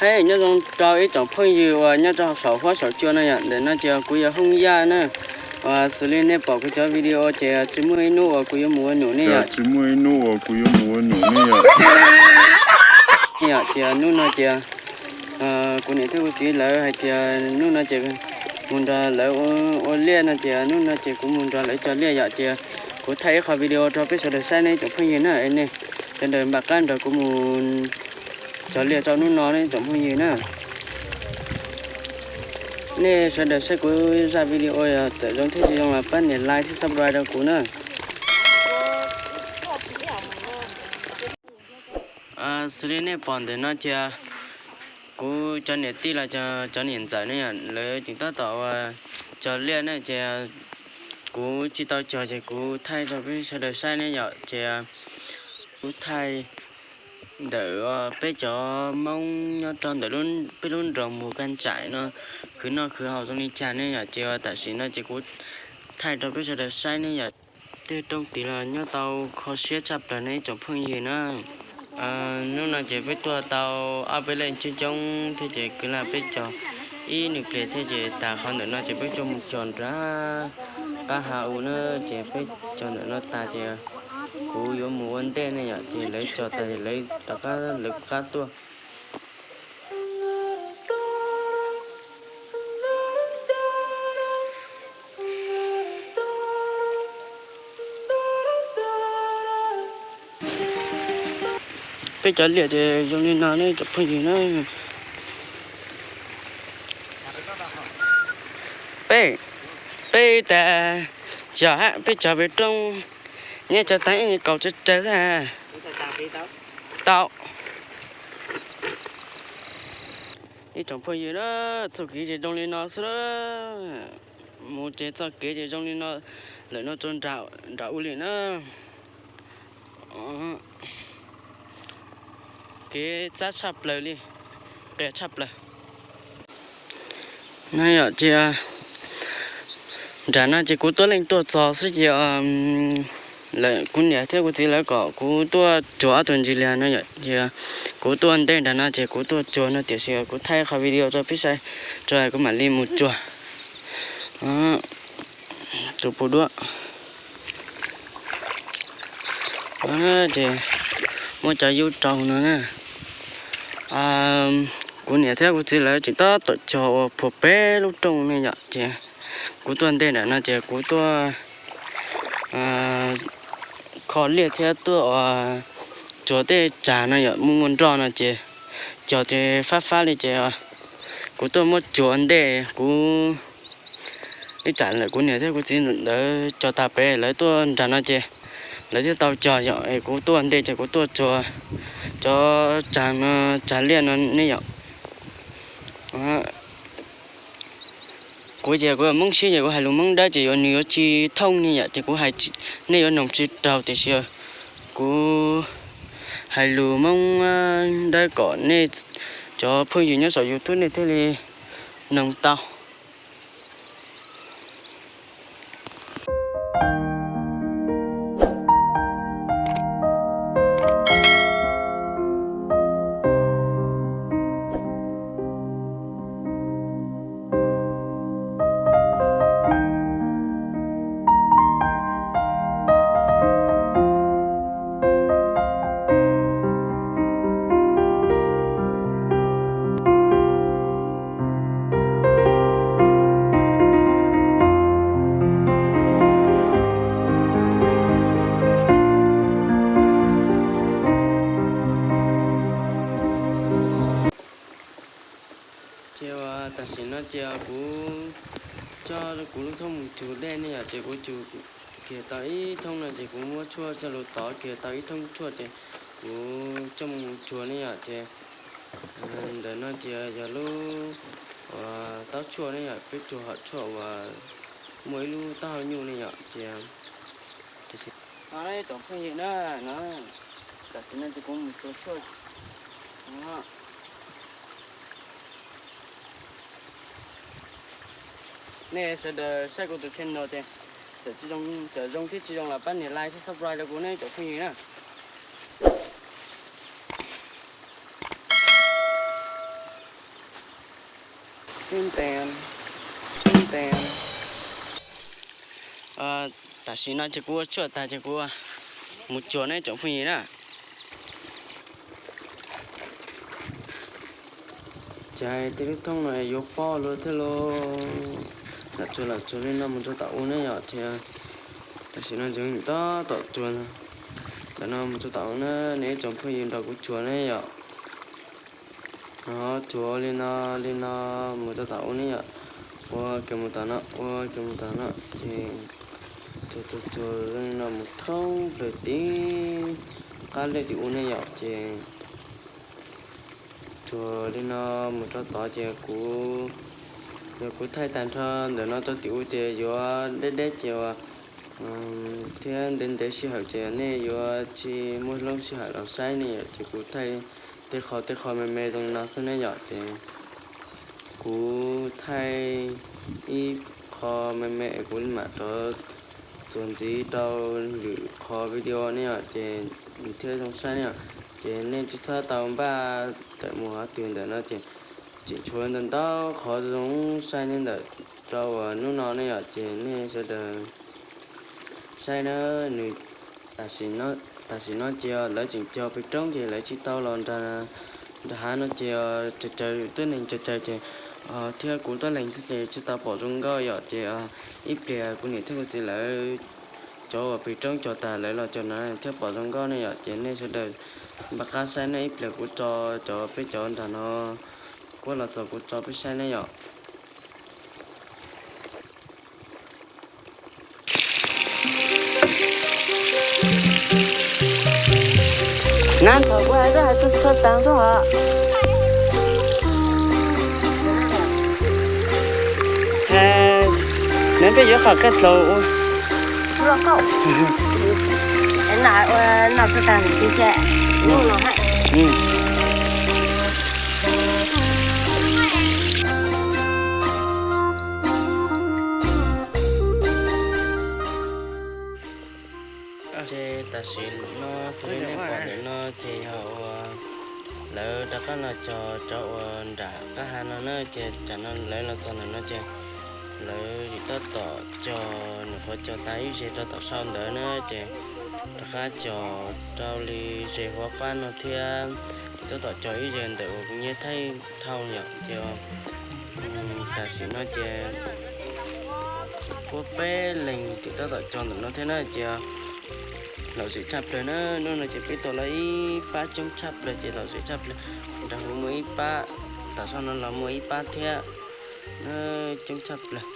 Nyob zoo rau ib tsoom phooj ywg uas nyob rau saum huab saum cua no yom. Ntawm no ces kuv yog Hooj Yaj na. Uas xws li nej pom kuv cov video ces tsis muaj ib hnub uas kuv yuav mus ua num ne yom. Tsis muaj ib hnub uas kuv yuav mus ua num ne yom. Yom, ces hnub no ces kuv niam thiab kuv txiv lawv hais tias hnub no ces mus nrog lawv ua liaj no ces hnub no ces kuv mus nrog lawv cog liaj yom. Ces kuv thaij ib qho video rau peb sawv daws saib ne tsoom phooj ywg na. Nej sawv daws npaj qab nrog kuv mus cog liaj rau hnub no ne tsoom phooj ywg na. Nej sawv daws saib kuv zaj video yog txawm zoo thiab tsis zoo los pab nias like thiab subscribe rau kuv na. Xws li nej pom ntawm no ces kuv cov niam tij los cov niam ntxawm ne yom, lawv tseem tab tom uas cog liaj ne ces kuv tsis tau cog ces kuv thaij rau peb sawv daws saib ne yom. Ces kuv thaij ntawm peb cov Hmoob nyob rau ntawm peb lub nroog Mus Kaj Ntsaim no khwv noj khwv haus zoo li cas ne yom. Ces tam sim no ces kuv thaij rau peb sawv daws saib ne yom. Tej roob tid los nyob tau kho siab tshaj plaws ne ib tsoom phooj ywg na. Hnub no ces peb tuaj tau ob peb leej coob coob thiab ces kwv lam peb cog ib nws pliag thiab ces tas qhov ntawm no ces peb tuaj mus cog nram qab hav u na. Ces peb cog ntawm no tas ces kuv yuav mus ua ntej ne yom, ces lawv cog tas ces lawv rov qab lawv qab tuaj. Peb cov liaj ces zoo li no ne tsoom phooj ywg na. Peb, peb tas cog, peb cog pem roob, nyob cov tag ib kaus tsawg tsawg xwb. Tau. Ib tsoom phooj ywg na, txoj kev ces zoo li no xwb na. Mus ces txoj kev ces zoo li no, lawm no rau nram u li na. Kev txab tshaj plaws li, qias tshaj plaws. No yom, ces nram no ces kuv tuaj leej tuaj txog xwb ces lawv, kuv niam thiab kuv txiv lawv kom kuv tuaj tsuag ob tug ntsis liag no yom, ces kuv tuaj ntej nram no ces kuv tuaj tsuag no tiam sis kuv thaij qhov video rau peb saib, rau kuv mam li mus tsuag. Tus puv duab ces muab cov yub rau no na. Kuv niam thiab kuv txiv lawv tseem tab tom cog uas puag pem lub rooj ne yom, ces kuv tuaj ntej nram no ces kuv tuaj kho liaj thiab tuaj uas tsuag tej tsag no yom, muaj muaj nroj no ces cog ces fab fab li ces kuv tuaj muab tsuag ntej kuv ib tsam lawm kuv niam thiab kuv txiv ntawd cog tas pem lawv tuaj nram no ces lawv thiaj tau cog yom, es kuv tuaj ntej ces kuv tuaj tsuag cov tsag no, tsag liaj no ne yom. Kuv ces kuv yog Hmoob Siab ces kuv hais lus Hmoob Dawb ces yuav nws yuav tsis thooj ne yom, ces kuv hais, nej yuav noog tsis raug tiam sis kuv hais lus Hmoob Dawb kom nej cov phooj ywg nyob saum YouTube nej thiaj li noog tau. Ces uas tam sim no ces kuv coj kuv lub thoob mus tsuag dej ne yom, ces kuv tsuag kiag tau ib thoob no ces kuv muab tshuaj coj los tov kiag tau ib thoob tshuaj ces kuv coj mus tsuag ne yom. Ces ntawm no ces yog lub uas taub tshuaj ne yom, peb tsuag hom tshuaj uas muaj ib lub taub hau nyuj ne yom. Ces no ib tsoom phooj ywg na, no tam sim no ces kuv mus tsuag tshuaj. Nej sawv daws saib kuv tus channel ces txawm tsis zoo, txawm zoo thiab tsis zoo los pab nias like thiab subscribe rau kuv ne tsoom phooj ywg na. Ntee, ntee. Tam sim no ces kuv ua tshuaj tag ces kuv mus tsuag ne tsoom phooj ywg na. Ces tej lub thoob no yuav pob luaj thiab lauj. Lam tsuag lam tsuag li no mus rau tom u ne yom, ces tam sim no ntsoov tab tom tsuag ntawm no mus rau tom u na, nej ib tsoom phooj ywg nrog kuv tsuag ne yom. Tsuag li no, li no mus rau tom u ne yom. Ua kiag mus tom no, ua kiag mus tom no ces tsuag tsuag tsuag li no mus thoob plaws tim qab liaj tim u ne yom, ces tsuag li no mus rau tod ces kuv, yog kuv thaij tag nrho ntawm no rau tim u ces yuav deb deb ces thiab ntev ntev sij hawm ces nej yuav tsis muaj lub sij hawm los saib ne yom, ces kuv thaij tej qho tej qho me me zoo li no xwb ne yom, ces kuv thaij ib qho me me es kuv mam rov txuas ntxiv rau lwm qhov video ne yom, ces nws thiaj zoo saib ne yom. Ces nej tsis txhob tau npaj tawm mus qhov twg ntawm no ces tseem tshuav ntau ntau qhov zoo saib nyob ntawm rau uas hnub no ne yom, ces nej sawv daws saib na. Nws tam sim no ces lawv tseem cog pem roob ces lawv tsis tau los nram hav no ces raws raws tuab neeg raws raws ces thiab kuv tuab leeg xwb ces tsis tau pom zoo nkauj yom, ces ib pliag kuv niam thiab kuv txiv lawv cov uas pem roob cog tas lawv los cog no thiaj pom zoo nkauj ne yom, ces nej sawv daws npaj qab saib ne, ib pliag kuv tso cov peb cov nram no kuj los txog kuv tso peb saib ne yom. Nab thaum kuv hais xwb hais txog tag xwb hos. Neb peb yuav qhov kaj dlaus ua. Ces tam sim no xws li nej pom ntawm no ces yog uas lawv rov qab los cog cov uas nram qab hav no na, ces tam no lawv los txog ntawm no ces lawv tseem tab tom cog, nyuam qhuav cog tas ib zes rau tom sau ntawd na, ces rov qab cog rau li zes huab qab no thiab, tseem tab tom cog ib zes ntawm uas kuv nyiam thaij dhau yom, ces tam sim no ces kuj peb leeg tseem tab tom cog ntawm no thiab na, ces lom zem tshaj plaws na. Hnub no ces peb tau los ib pab coob tshaj plaws ces lom zem tshaj plaws. Nram hav muaj ib pab, tom sau no los muaj ib pab thiab na, coob tshaj plaws.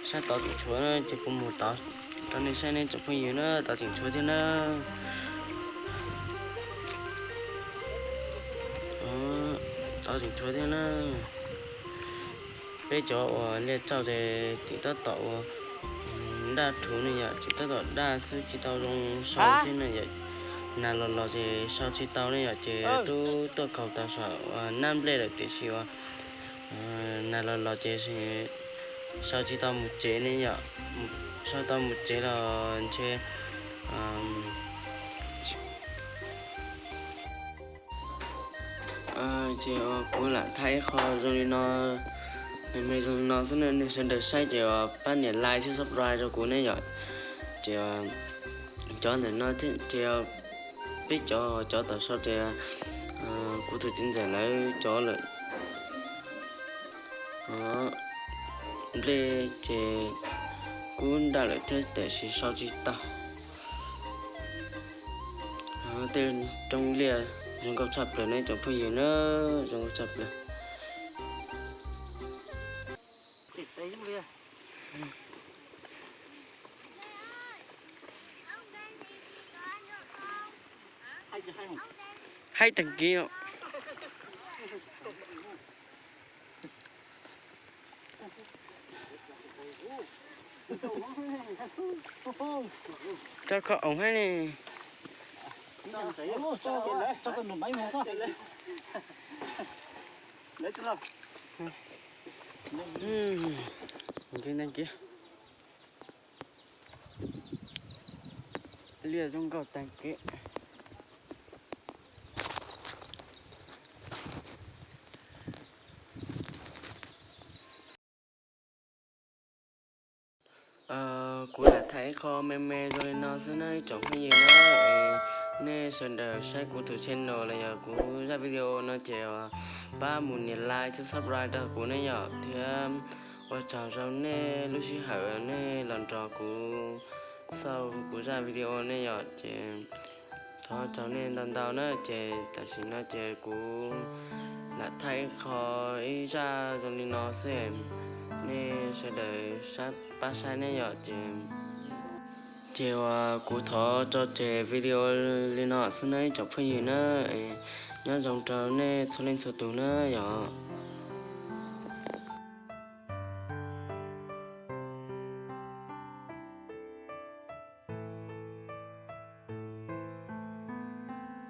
Sab tod tseem tshuav na, ces kuv mus tod rau nej saib ne tsoom phooj ywg na, tod tseem tshuav thiab na. Tod tseem tshuav thiab na. Peb cov uas liaj tsauj ces tseem tab tom ua daj rhuv ne yom, tseem tab tom daj xwb tsis tau zoo sau thiab ne yom. Nag los los ces sau tsis tau ne yom, ces twb tuaj kaug tau saum nab nplej lawm tiam sis uas nag los los ces sau tsis tau mus tsev ne yom, sau tau mus tsev los ntshe ces kuv lam thaij ib qho zoo li no, me me zoo no xwb na, nej sawv daws saib ces pab nias like thiab subscribe rau kuv ne yom. Ces cov ntawm no thiab ces peb cov, cov tom sau ces kuv tus txiv ntxawm lawv cov lawm. Nplej ces kub nraj lawm thiab tiam sis sau tsis tau. Tej roob liaj zoo nkauj tshaj plaws ne tsoom phooj ywg na, zoo nkauj tshaj plaws. Haib tag kiv. Rau kho oom hab ne. Liaj zoo nkauj tag kev. Qhov me me zoo li no xwb na ib tsoom phooj ywg na, nej sawv daws saib kuv tus channel los yog kuv zaj video no ces pab mus nias like thiab subscribe rau kuv ne yom, thiab ua tsaug rau nej lub sij hawm nej los nrog kuv xauj kuv zaj video ne yom. Ces thov tsaug nej ntau ntau na, ces tam sim no ces kuv lam thaij ib qho ib zaj zoo li no xwb, nej sawv daws pab saib ne yom. Ces ces uas kuv thov tso tseg video li no xwb na ib tsoom phooj ywg na, nyob zoo rau nej txhua leej txhua tus na yom.